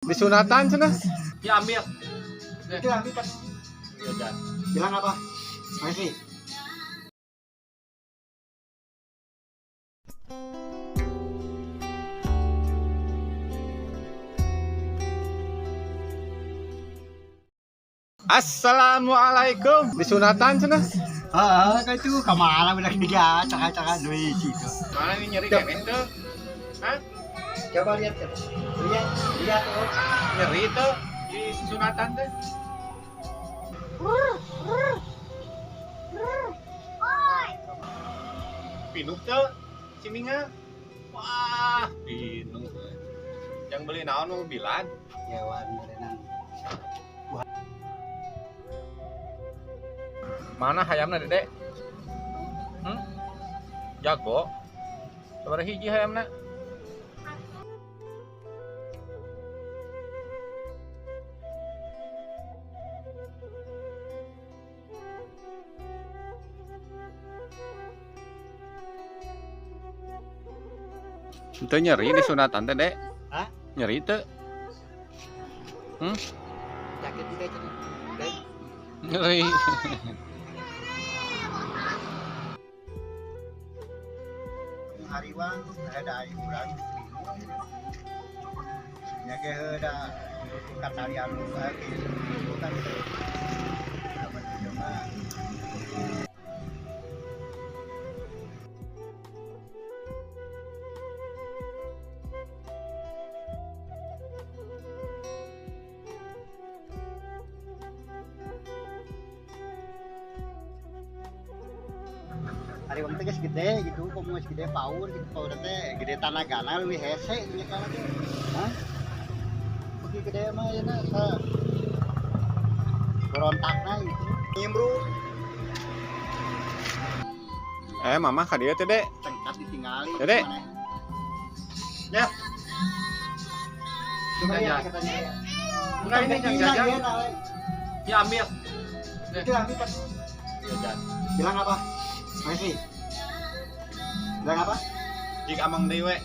Disunatan cenah. Ya ambil. Itu ambil kan. Jajan. Bilang apa? Masih. Assalamualaikum. Disunatan cenah. Ah, kayak itu kemana bilang dia cakap-cakap duit itu. Mana nih nyeri kene tuh? Hah? Coba lihat, coba. Lihat, lihat oh. Nyeri tuh di sunatan tuh. Pinuh tuh si Minga. Wah, pinuh. Yang beli naon mau bilan. Ya wan berenang. Mana hayamna, Dedek? Hmm? Jago. Sabaraha hiji hayamna? Itu nyeri di sunatan teh, Dek. Hah? Nyeri teu? Hmm? Sakit juga cenah. Dek. Nyeri. Hariwang ada urang nya ge heuda katalian kieu kan coba Hariwang teh geus gede gitu, komo geus gede paur gitu, paur teh gede tanagana leuwih hese nya kana teh. Hah? Beuki gede mah ayeuna sa berontakna gitu. Nimbrung Mama ka dieu teh, Dek. cengkat ditinggali. Dede. Ya. Coba Jajan. lihat katanya ya. Enggak, ini yang jajan. Iya, nah, Ya ambil. Itu ambil kan. Jajan. Bilang apa? Masih. Bilang apa? Jik amang deui we.